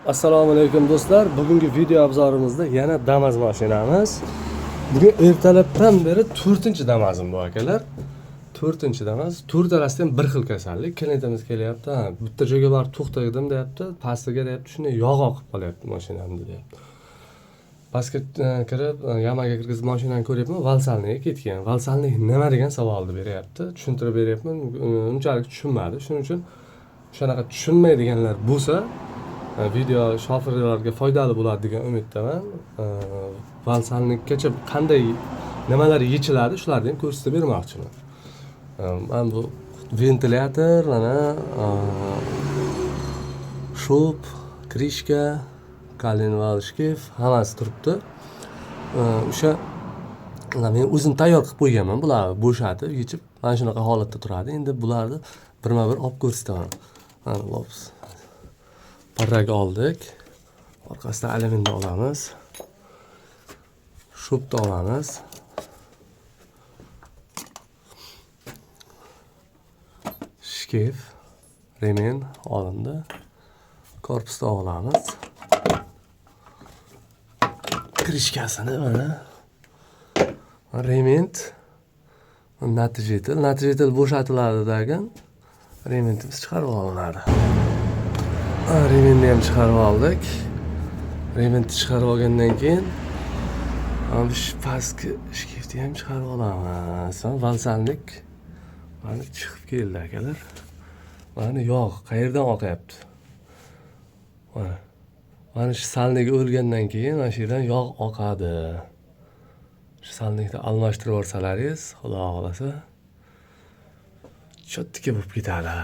Assalomu alaykum do'stlar. Bugungi video obzorimizda yana Damas mashinamiz. Bugun ertalabdan beri 4-Damazim bu akalar. 4-Damas. To'rtalasida ham bir xil kasallik. Klientimiz kelyapti. Ha, bitta joyga borib to'xtadim deyapti. Pastiga deyapti, shunday yog' oqib qolyapti mashinamda deyapti. Pastga kirib, yamaga kirgizib mashinani ko'ryapman, valsalniga ketgan. Valsalnik nima degan savolni beryapti. Tushuntirib beryapman. Unchalik tushunmadi. Shuning uchun shunaqa tushunmaydiganlar bo'lsa, video shofirlarga foydali bo'ladi degan umiddaman. Valsalnikkacha qanday nimalar yechiladi, shularni ham ko'rsatib bermoqchiman. Mana bu ventilyator, mana shop, крышка, коленвал, шкив hammasi turibdi. O'sha men o'zim tayyor qilib qo'yganman, bularni bo'shatib, yechib, mana shunaqa holatda turadi. Endi bularni birma-bir olib ko'rsataman. Mana lops. Parrak oldik. Orqasidan alyuminni olamiz. Shopni olamiz. Шкив, remen olindi. Korpusni olamiz. Krishkasini mana. Rement natijeli, natijeli bo'shatiladi degan rementimiz chiqarib olinadi. Rementni ham chiqarib oldik. Rementni chiqarib olgandan keyin mana shu pastki shkifni ham chiqarib olamiz. Valsalnik mana chiqib keldi akalar. Mana yog' qayerdan oqyapti? Mana. Mana shu salnik o'lgandan keyin mana shu yerdan yog' oqadi. Shu salnikni almashtirib yuborsalaringiz, Xudo xohlasa, cho'ttika bo'lib ketadi.